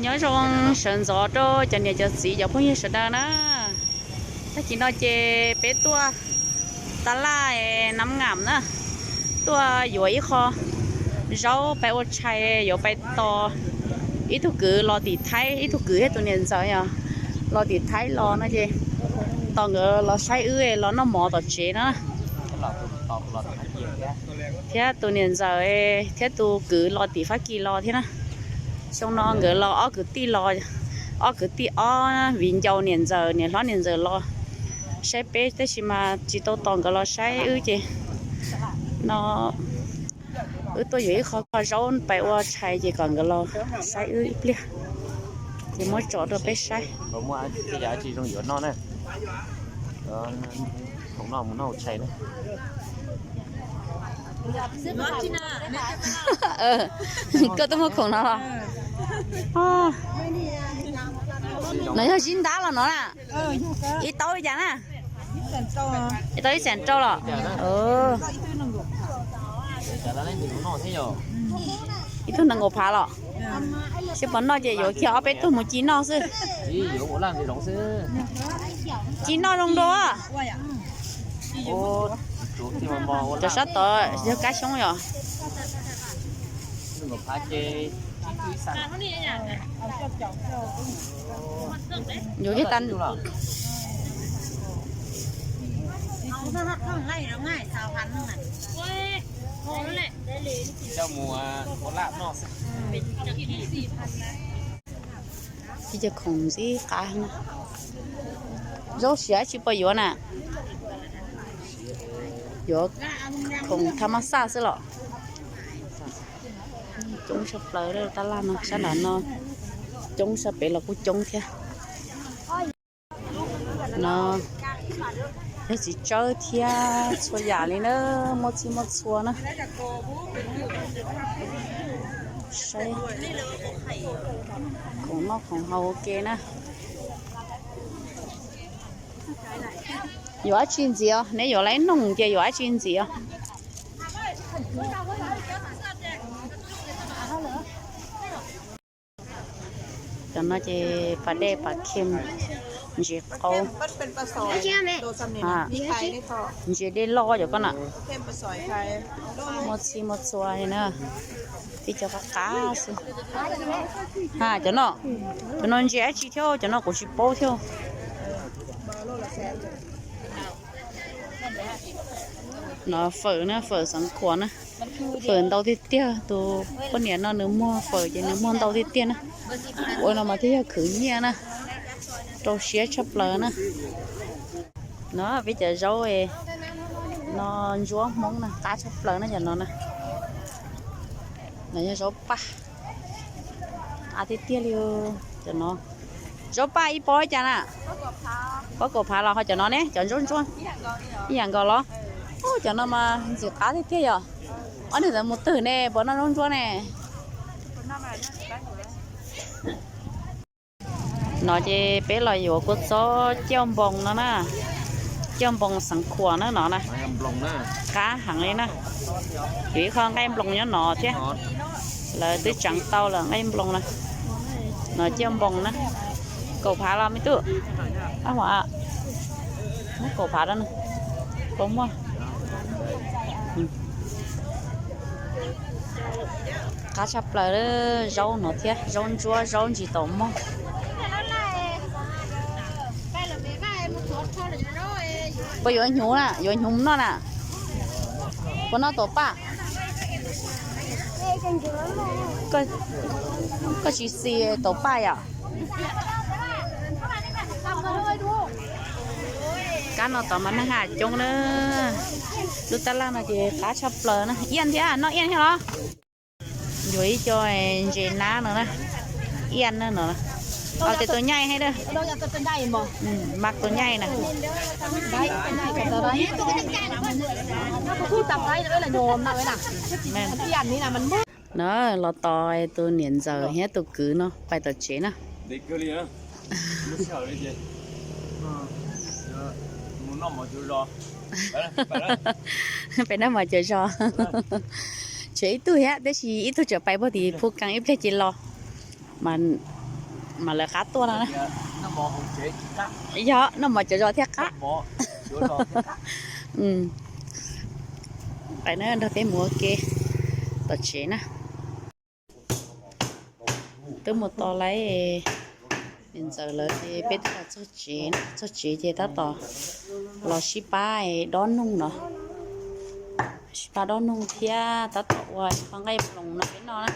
Nyob zoo sawv ntxov rau cov niam cov txiv cov phooj ywg sawv daws na. Tag kis no ces peb tuaj taj laj Nab Ngam na, tuaj yuav ib qho zaub pais ua tshais, yuav pais tos ib tug kwv los tim Thaib, ib tug kwv thiab tus niam ntxawm yog los tim Thaib los no ces tos nkawd los saib wb los noj mov tom tsev no. Thiab tus niam ntxawm thiab tus kwv los tim Fab Kis los thiab na. Xyoo no nkawd los ob kwv tij los, ob kwv tij ob viv ncaus niam ntxawm niam hlob niam ntxawm los saib peb tab sis mas tsis tau tos nkawd los saib wb ces no wb tuaj yuav ib qho zaub pais ua tshais ces kom nkawd los saib wb ib pliag ces muab tso rau peb saib. Koj twb muaj khoom no los? No yog zib ntab los no na? Ib tau li cas na? Ib tau ib xees rau los? Ib tug nees nkaum phav los? Seb puas noj ces yuav kiag ob peb tug mus ci noj xwb. Ci noj zoo dua. Cov sab tod yog kab xyoob yom? Yuav kiag tas. Ib co khoom ntxim qab na. Zaub siav tsis pom yuav na. Yuav khoom tha mab xaj xwb los. Coob tshaj plaws taj laj no, sab nram no coob, sab pem los kuj coob thiab. No yog txiv tsawb thiab txhua yam li na, muaj txhij muaj txhua na. Saib khoom noj khoom haus ua ke na. Yuav dab tsi ntxiv os? Neb yuav laib noog ces yuav dab tsi ntxiv os? Cov no ces pas dej pas khem, ntses qaub, ntses dej loj cov ko na. Muaj txhij muaj txhua li na, tib co qab qab xwb. Ha, cov no, cov no ntses dab tsi thiab, cov no kuv tsis paub thiab. No fawm na, fawm Xeev Khuam na. Fawm ntau tiag tiag, tus poj niam no nws muag fawm ces nws muag ntau tiag tiag na. Ua no mas thiaj yog khwv nyiaj na, rau siab tshaj plaws na. No peb cov zaub no, ntsuab Hmoob na, qab tshaj plaws na cov no na. No yog zaub paj, qab tiag tiag li cov no. Zaub paj ib pob li cas na? Pob kaum phav los ho cov no ne, cov ntsuab ntsuab ib yam nkaus los? Ub, cov no mas ntxim qab tiag tiag yom. Ob niag ntawd mus twg ne, puas noj zaub ntsuab ne? No ces peb los yuav kua txob ciaj npoo no na. Ciaj npoo Xeev Khuam na no na. Qab heev li na. Yuav ib qho nqaij nploos nyob no thiab. Lawv twb tseev tau lawm nqaij nploos na. No ciaj npoo na. Kaum phav los me tub? Muab kaum phav rau na. Puas muaj? Qab tshaj plaws zaub no thiab, zaub ntsuab, zaub ntsis taum mog. Puas yuav hnyuv na, yuav hnyuv noj na? Puas noj taum paj? Koj tsis xis taum paj yom? Kab no tod mas neeg ha coob na. Lub taj laj no ces qab tshaj plaws na. Iaj thiab, noj iaj thiab los? Yuav ib co ntses nab no na. Iaj na no. Ua tes tus nyaij thiab. Mas tus nyaij na. Na los tos tus niam ntxawm thiab tus kwv no pais tom tsev na. Pais noj mov cuv zos. Tshuav ib tug thiab, tab sis ib tug tseem pais puag tim Phu Kees ib pliag ces los. Mas Mas lawv qab tuaj no na. Yog noj mov cov zos thiaj qab. Pais na, nrog peb mus ua ke tom tsev na. Twb mus tos lawv, niam ntxawm lawv ces peb twb los txog tsev, txog tsev ces tab tom los sib pab dob noog no, sib pab dob noog thiab tab tom ua qho nqaij nploos no peb noj na.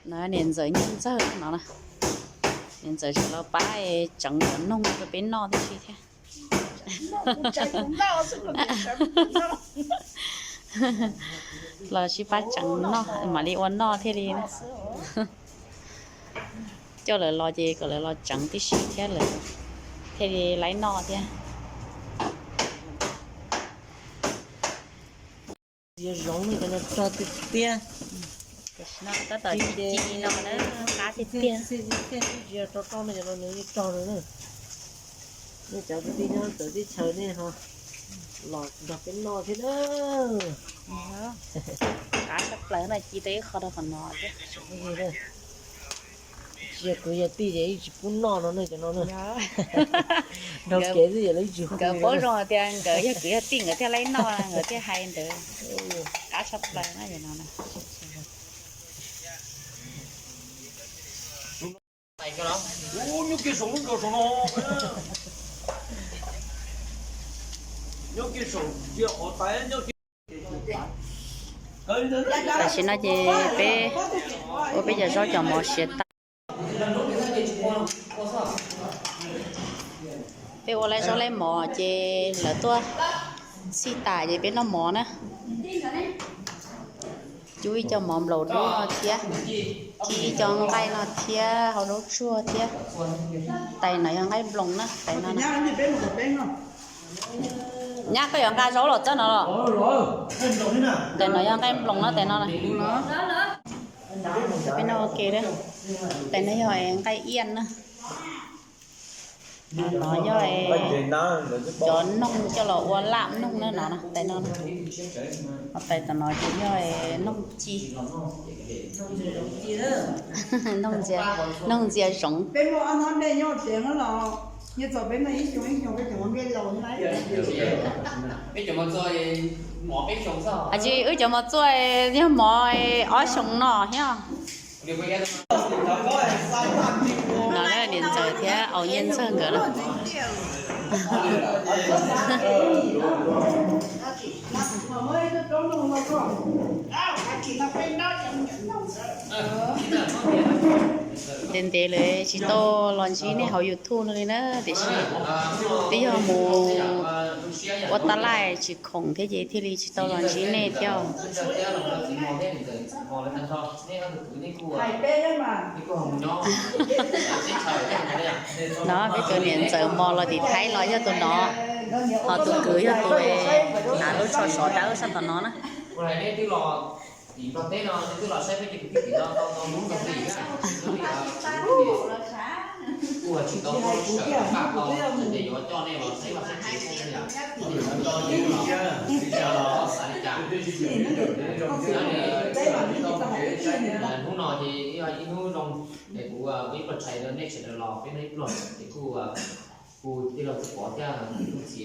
No niam ntxawm Nyiaj Ntxawg no, niam ntxawm tseem los pab tseev cov noog rau peb noj tib si thiab. Los sib pab tseev noj mam li ua noj thiaj li. Coj lawv los ces kom lawv los tseev tib si thiab lawv thiaj li laib noj thiab. Zoov no cov no rog tiag tiag. Tab tom ci ci no na, qab tiag tiag. Txiaj txiaj txiaj txiaj txiaj rog rog no cov no nws yeej rog no na. Nej cov kwv tij nyob txawv teb chaws nej ho los nrog peb noj thiab na. Qab tshaj plaws no, ci tau ib qho rau qhov no thiab. Tsis yog kwv yog tij ces ib tsis pub noj no ne cov no na. Nrog kev xwb ces lawv ib tsis hu. Nkawd paub zoo hais tias nkawd yog kwv yog tij nkawd thiaj laib noj, nkawd thiaj hais ntawd. Qab tshaj plaws na no. Tam sim no ces peb ua peb cov zaub cov mov siav tag. Peb ua laib zaub laib mov ces lawv tuaj txhij tas ces peb noj mov na. Cub ib co mov nplaum dub no thiab, ci ib co nqaij no thiab, hau zaub tsuag thiab. Tais no yog nqaij nploos na, tais no. Nyab, koj yuav nqa zaub los txawb no los? Tais no yog nqaij nploos na, tais no. Peb noj ua ke, tais no yog nqaij iaj na. No yog cov noog coj los ua laj noog na no, tais no. Ho tais tom no ces yog noog ci, noog ntxias zoov. Tsis, wb cov mov txua yog mov ob xyoo no thiab. No niam ntxawm thiab au Nyiaj Ntxawg nkawd na. Ntev ntev lawm tsis tau los ntsib nej hauv YouTube no li na, tiam sis twb yog mus ua taj laj tsis khoom thiab ces thiaj li tsis tau los ntsib nej thiab. No peb tus niam ntxawm mos los tim Thaib los yog tus no, ho tus kwv yog tus hnav lub tsho sov dawb sab tom no na. Hnub no ces yog ib hnub zoo es kuv ib pluag tshais rau nej sawv daws los peb noj ib pluag ces kuj, kuv tij laug Txawj Pov thiab Tub Txhim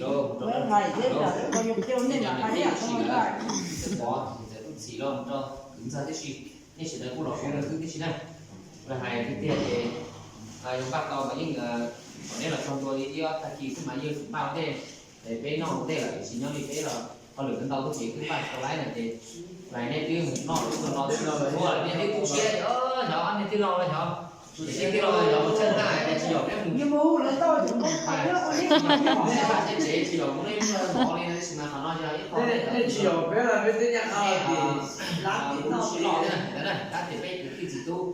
lauj, Txawj Pov, Tub Txhim lauj, rau kwv ntxawg tib si, nej sawv daws kuj los ua xwb tib si na. Kuv hais tiag tiag ces yog npaj tau mas yeej kom neb los txog ntua li ib ob tag kis xwb mas yeej npaj ua ntej, peb noj ua ntej lawm tiam sis nyob li peb los hauj lwm ntau ntau tub ces twb npaj tsis tau laib no ces lais nej twb mus noj lawm no, nej twb tu siab, yog nej twb los yog, nej twb los yog tshaj tag tsis yog peb mus, tsis yog mus ib pluag mov li tab sis mas qhov no yog ib qho nej tsis yog peb, peb twb nyab qhov no, tab sis peb kwv tij txiv tub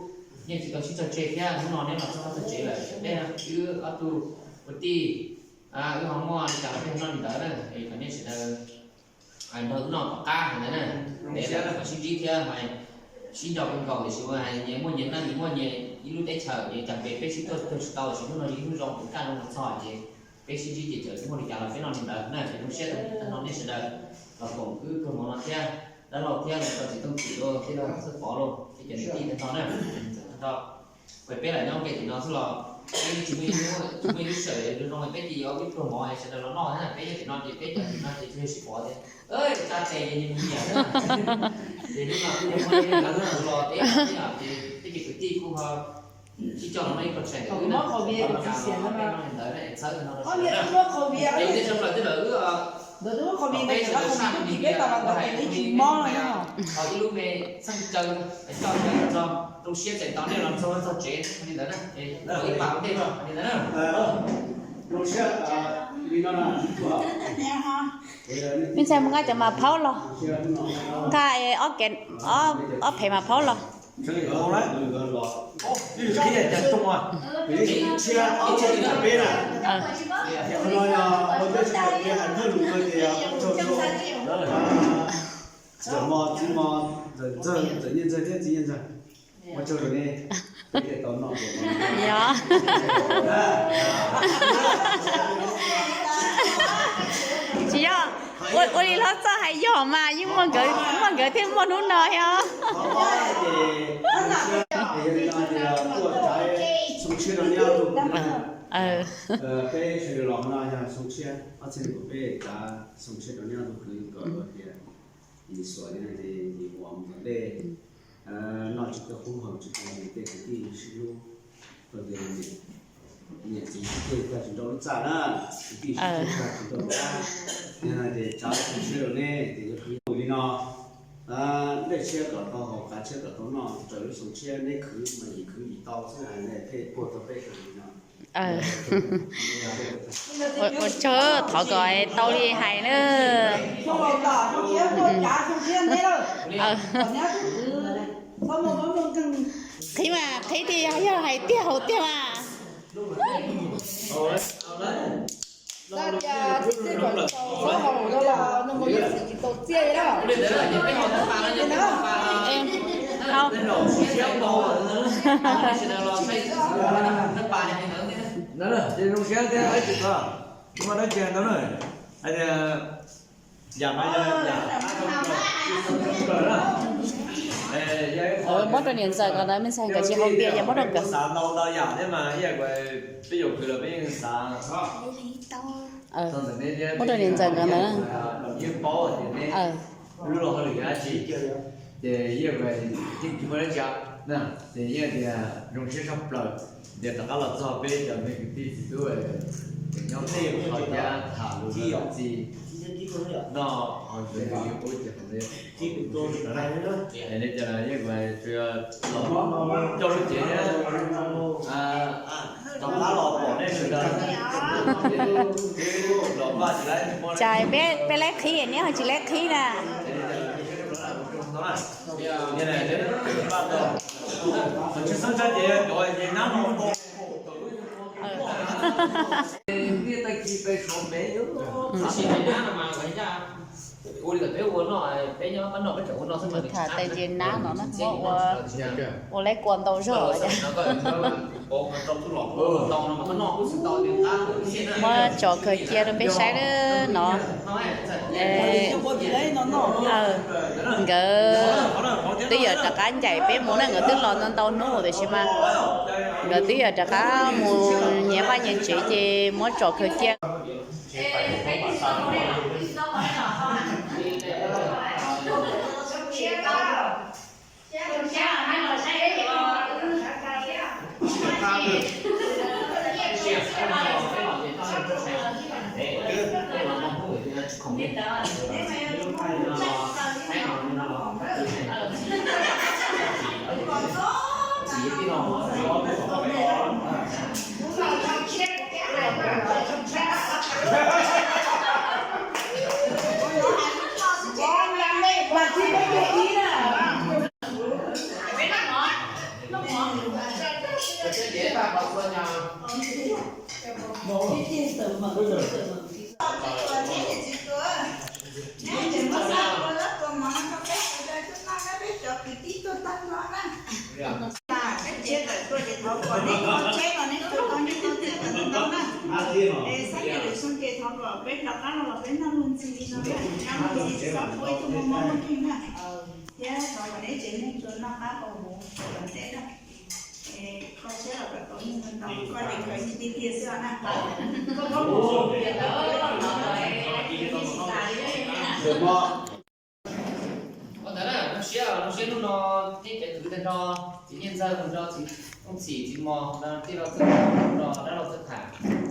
yeej tsis tau sib tso tseg thiab, hnub no neb los txog qhov txog tsev lawm, peb wb ob tug kwv tij, wb ho muaj li cas los peb noj li ntawd na, es kom nej sawv daws nrog wb noj tom qab hais ntawd na, es kom sib ntsib thiab mas sib nco kawg nkaus tiam sis hais nyias muaj nyias neej, nyias muaj nyias ib lub teb chaws es cas peb sib tuaj tsis tau, tiam sis hnub no yog ib hnub zoo, hnub kaj zoo los txog ces peb Peb sib ntsib ces txawm muaj li cas los peb noj li ntawd na. Ces zoo siab tag nrho nej sawv daws los koom wb kawg hmov no thiab, dab laug thiab los tau txiv Tooj Txim los thiab los txawj Pov los thiab cov niam tij tag nrho na, tag nrho. Peb lam nyob ua ke tim no xwb los peb tsis muaj ib lub sij hawm zoo zoo peb cia ob peb pluag mov sawv daws los noj thiab. Peb nyob tim no ces peb cov tim no ces tsis yog sib pom tias tsa tes ces nyias mus nyias na. Ces hnub no kuj yog muaj ib lub los peb, peb ces kwv tij kuj ho sib coj los noj ib qho tshais ntawm wb na. Ntawd txhawb no rau sawv daws na. Ces ua ntej tshaj plaws tej zaum wb peb sawv daws saj me ntsis tias kuv hais ib lub me txheej caw, coj caw txog zoo siab txais tau nej los txog txog tsev li ntawd na. Ib pas ua ntej tso li ntawd na. Zoo siab li no na. Me ntxhais mus nqa cov mas phaub los, nqa ob ke, ob phev mas phaub los. Ntxawm mos txiv mos, ntxawm ntxawg, ntxawm nyiaj ntxawg thiab txiv nyiaj ntxawg, ua tsaug rau nej, peb thiaj tau noj. Yog tsis yog, ua li hlob txoj hais yog mas yeej muaj nkawd, muaj nkawd thiaj muaj hnub no thiab. Peb sawv daws los no yog xoo tshiab, ob txhiab nees nkaum peb, peb xoo tshiab rau nej ob tug kwv kom tias nyias xuas li no ces nyias ua mus tom ntej, noj tsis tau qub haus tsis tau nqi, tej kwv tij sib hlub, rau tias niam txiv sib hlub tag tsis nrau lub txaj na, kwv tij sib hlub tag tsis nrau lub txaj. Yog no ces tsav xoo tshiab rau nej ces yuav khwv li no, dej tshiab kom tau haus, qav tshiab kom tau noj, raws lub xoo tshiab neb khwv mas yim khwv yim tau xwb hais li thiaj puag tau peb sawv daws li no. Ua tsaug, thov kom tau li hais na. Qhib mas qhib tiag, yog hais tiag haus tiag mas. Ces zoo siab thiab, muaj dab tsi ntau na, hais tias yam no yog yam muab rau niam ntxawm kom ntawd, me ntxhais nkawd tsis haus npias ces muab rau nkawd. Xav ntau ntau yam thiab mas ib yam peb yuav khwv los peb yeej xav. Muab rau niam ntxawm nkawd ntawd. Yeej paub tias neb lub luag hauj lwm yog dab tsi, ces yeej tsis muaj dab tsi na, ces yeej tias zoo siab tshaj plaws tias rov qab los txog peb cov me kwv tij txiv tub cov nyob tej qhov cab tham lus txi noj qub ces li cas yeej coj lub cev thiab rov qab los pom nej sawv daws. Cas peb laib qhib neb ho tsis laib qhib na? Tham tais ces nab no na, muab ua, ua laib kua ntau zog. Muab tso kawg cia rau peb saib no. Nkawd twb yuav rov qab ncaim peb mus na, nkawd twb los ntau ntau hnub tiam sis mas nkawd twb yuav rov qab mus nyias vaj nyias tsev ces muab tso kawg cia. Los peb noj mus ntxiv no, noj mus ntxiv txhob pub ib tug mob mob muaj kheej na. Thiab thov kom neb tsev neeg tsuas noj qab npau huv ua ntej na. Koj siab los kom tau neeg ntau, koj ces khaws tiag tiag xwb na. Ua ntawd na, zoo siab, zoo siab hnub no tib cov kwv tij nrog txiv Nyiaj Ntxawg, nrog txiv Tooj Txhim, txiv Mos, nrog tij laug Txawj Tham, nrog dab laug Txawj Tham,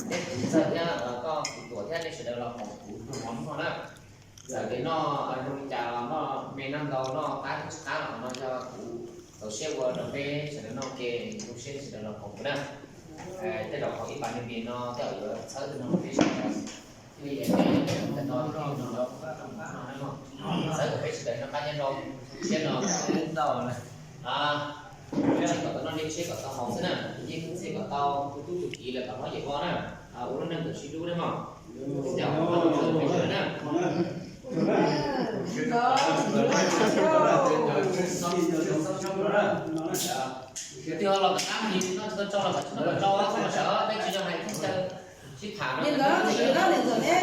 thiab kuv ntxawg thiab koj tus tuam thiab nej sawv daws los koom kuv hnub no na. Txawm tias noj zoo li cas los noj me noj ntau, noj qab tsis qab los no yog kuv txaus siab ua rau peb sawv daws noj ua ke, zoo siab sawv daws los koom kuv na. Tej zaum qhov ib pas neeg no tej zaum yuav txhawb no peb sawv daws, txhawb kom peb sawv daws noj qab nyob zoo siab no. Tsis kom tau noj li, tsis kom tau haus xwb na, yeej txhij kom tau tu tub tu kiv lawm kom nyob yem voj na. Ua lub neej kom sib hlub na mog. Yog twg los tom qab no tsis tau tso los kom tsis tau tso, txhob sawv, peb tsis yog hais txheeb chaw sib tham no. Li ntawd, li ntawd ne,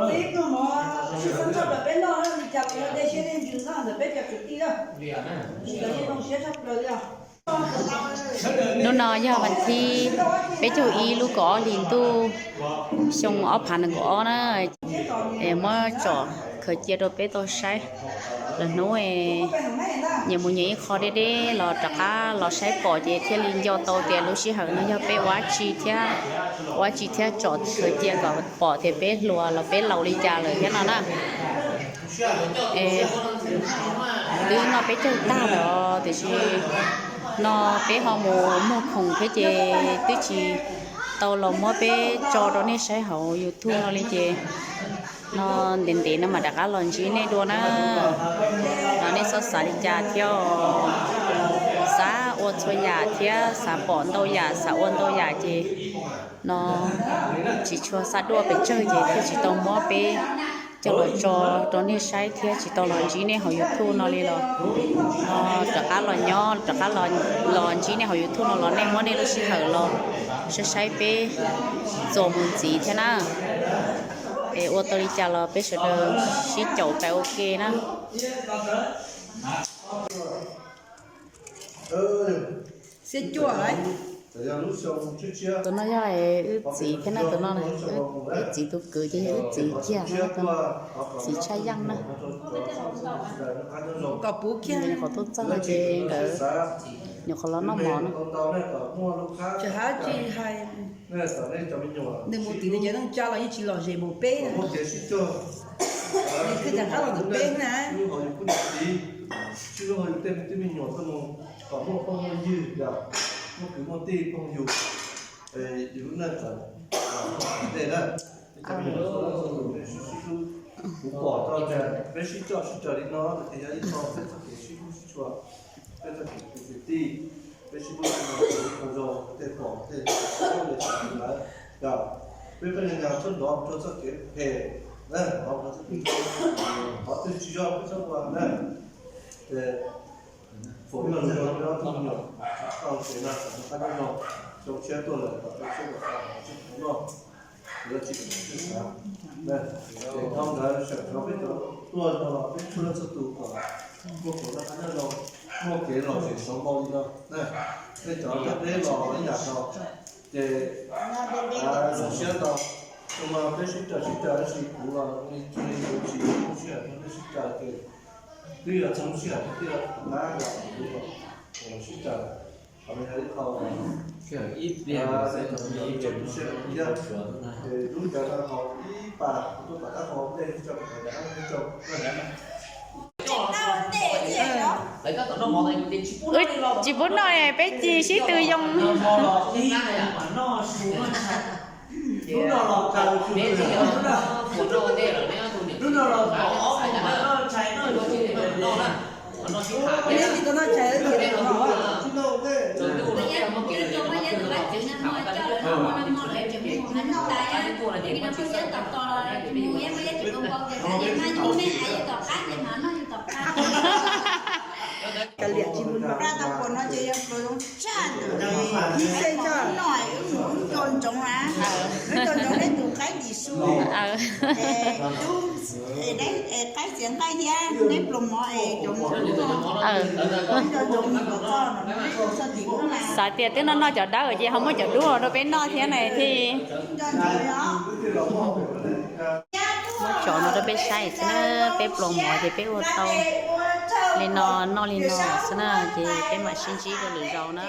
peb tuaj mov sib txhawb txhawb rau peb noj li cas los yog dej siab dej ntsws noj ntawm peb cov kwv tij na. Li ntawd yeej zoo siab tshaj plaws li os. Hnub no yog vas thib peb caug ib lub kaum ob hlis ntuj xyoo ob phav nees nkaum ob na, es muab tsom khaws cia rau peb tau saib. Lwm hnub nyias mus nyias ib qho deb deb los rov qab los saib pom ces thiaj li nco tau tias lub sij hawm no yog peb ua dab tsi thiab, ua dab tsi thiab tsom khaws cia kom pom tias peb hluas los peb laus li cas lawm thiab no na. Es twb noj peb caug tag lawm tiam sis no peb ho mus muag khoom thiab ces twb tsis tau los muab peb tso rau nej saib hauv YouTube no li ces no ntev ntev no mam rov qab los ntsib nej dua na. Los nej txhob xav li cas thiab, xav ua txhua yam thiab xav pom ntau yam xav ua ntau yam ces no tsis tshua xav dua pes tsawg ces thiaj tsis tau muab peb coj los tso rau nej saib thiab tsis tau los ntsib nej hauv YouTube no li los. No rov qab los nyob rov qab los ntsib nej hauv YouTube no los nej muab nej lub sij hawm los saib saib peb txuas mus ntxiv thiab na. Es ua tau li cas los peb sawv daws sib caum pais ua ke na. Tus no yog wb txiv thiab na, tus no wb txiv tus kwv ces yog wb txiv kiag, txiv Tshaj Yeej na. Kom puv kiag, nyuam qhuav tuaj txog ces nkawd nyuam qhuav los noj mov na. Nws mus tim nws cov neej tsa los yeej tsis lom zem npaum peb na. Nws twb rov qab los ntawm peb na. Sib hlub ho yus tej me tub me nyuam tuaj mus kom muaj phooj muaj ywg, yog muaj kwv muaj tij phooj ywg, yus lub neej kom ntej na. Kuv pom tau tias peb sib coj sib raws li no ces yog ib qho peb txoj kev sib hlub sib tshua, peb txoj kev kwv tij, peb sib hlub sib tshua zoo tej pom tej lawv, yog peb pheej nrog txoj kev phem, nrog txoj kev qhov twg tsis zoo peb txhob ua na. Ces foom ib lo lus rau peb ob tug me nyuam tau kev no kom noj qab nyob zoo, xyoo tshiab tuaj lawm kom xyoo tshiab kom tau tsis tau noj, tsis tau tsis tau xav. Ces dhau ntawd sawv daws peb cov tuaj no los peb txhua leej txhua tus kom muaj kev noj qab nyob zoo, muaj kev lom zem xauv npau li no. Nej cov nrog peb los ib yam no ces zoo siab ntau. Tus no peb sib raws sib raws tab sis kuv los cia li kuv tsis muaj sij hawm rau nej sib raws ces twb yog txog lub sij hawm twb yog tom qab los kuv los sib raws. Qhov no yog ib qho ib pliag, lub cav no haus ib pas kuv tuaj tom qab haus ntej coj kom rov qab rau. Wb tsis pub noj, peb cia sib tw yoo. Kav liam tsis mus npam. Raj tau puas no ces yog pluas zoo tshaj ntawm ib xeej tso. No wb mus wb nco ntsoov na, wb nco ntsoov nej tus qaib dim Xav tias twb noj noj cov dawb ces ho muab cov dub rau peb noj thiab na thiab. Muab cov no rau peb saib xwb na, peb pluas mov ces peb ua tau li no, noj li no xwb na, ces peb mam sib ntsib rau lwm zaus na.